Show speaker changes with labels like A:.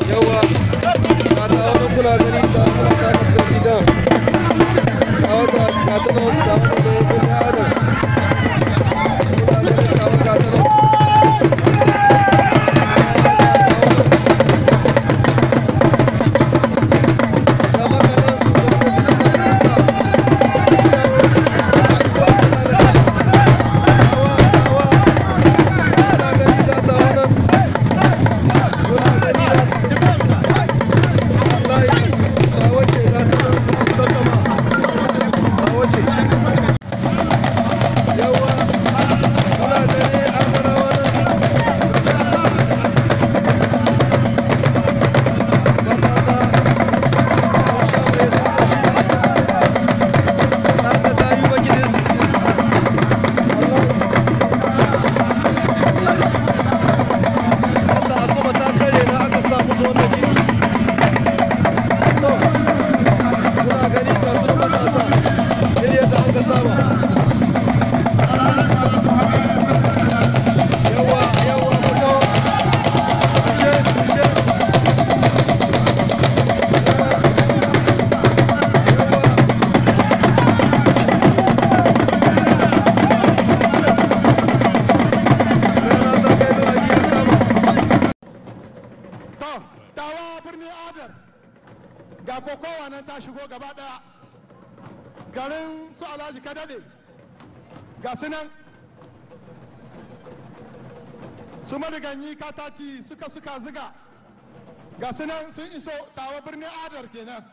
A: Yawa, ga ta wani kuna gani, ta kuna taka president. Ga wata, ga ta nan, ta wani da birnin Adar. Kuna ganin ta, ga ta nan.
B: Ga kokowa nan ta shigo gaba daya, garin su Alhaji Kadade, ga su nan su Madiganyi Kataki suka ziga, ga su nan sun iso Tawa birnin Adar kenan.